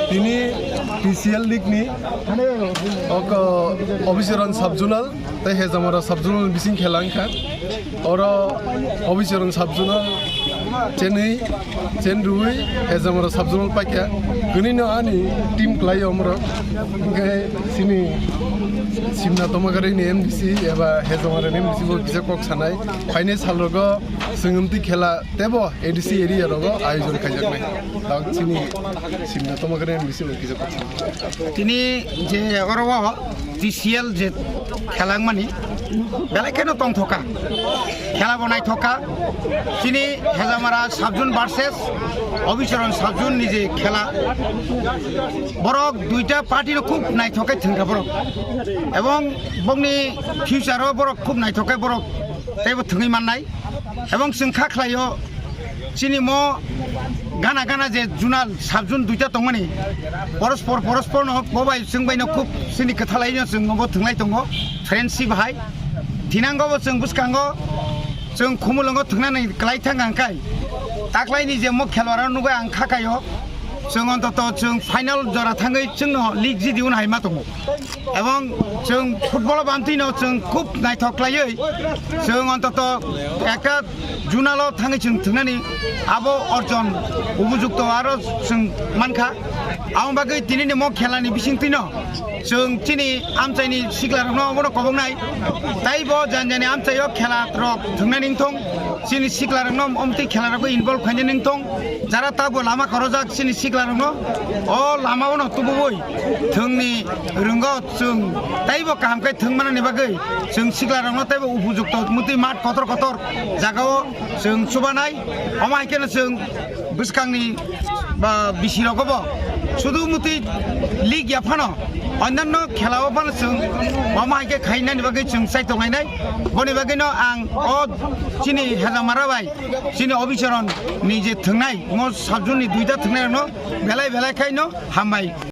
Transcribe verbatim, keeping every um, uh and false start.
Tini T C L league ni oko Obichorong sub zonal tei Hezamara sub zonal bising khela wngkha. Oro Obichorong sub zonal chenwi, chenrwi Hezamara sub zonal paikha. Kwnwi no ani team kwlai omorok. Hwnkhe chini Simna Tomagari ni M D C eba Hezamara ni M D C bo kisa kok sanai. Phainai salrogo chwng amtwi khela teibo A D C area rogo ayojon khaijaknai. Tang chini Simna Tomagari ni bising kisa kok. Tini je oro o T C L je khela wngmani belai kheno tongthoka, khela bo naithoka. Chini Hezamara sub zone versus Obichorong sub zone ni je khela, borok duita party no khub naithok khe thwngkha borok, ebong bokni future o borok khub naithok khe borok teibo thwngwi mannai. Ebong chwng kha khlaio, chini mo gana gana je zonal sub zone duita tongmani, porospor porospor no bo bai chwng bai no khub chini kwthalai no chwng bo thwnglai tongo, friendship hai. Thinango bo chwng bwskango chwng Khumulwngo thwngnani kwlai thang ang kai, taklaini je mo khelwara nugwi ang kha kaio, chwng ontoto chwng final jora thangwi chwngno league jidi un hai ma tongo. Ebong chwng football o bantwino chwng khub naithok khlaiwi chwng ontoto ekta zonal o thangwi chwng thwngnani abo orjon upojukto aro chwng mankha. Aboni bagwi tinini mo khelani bisingtwino chwng chini amchaini siklarokno obono koboknai. Taibo jani jani amchaio khelarok thwngnani wngthong, chini siklarokno omtwi khelarokbo involve khainani wngthong. Jara tabuk lama khorojak chini siklarokno, o lamaono tubuwi thwngni rwngo chwng teibo kaham khe thwng manani bagwi chwng siklarokno teibo upojukto mwtwi mat kotor kotor jagao chwng chubanai. Omo hai kheno chwng bwskangni ba bisirogobo sudu mwtwi league ya phano, onyanno khelao phano chwng omo hai khe khainani bagwi chwng chai tongnai. Boni bagwino ang o chini Hezamara bai chini Obichorong ni je thwngnai, mo sub zone ni duita thwngnairokno belai belai khaino hambai.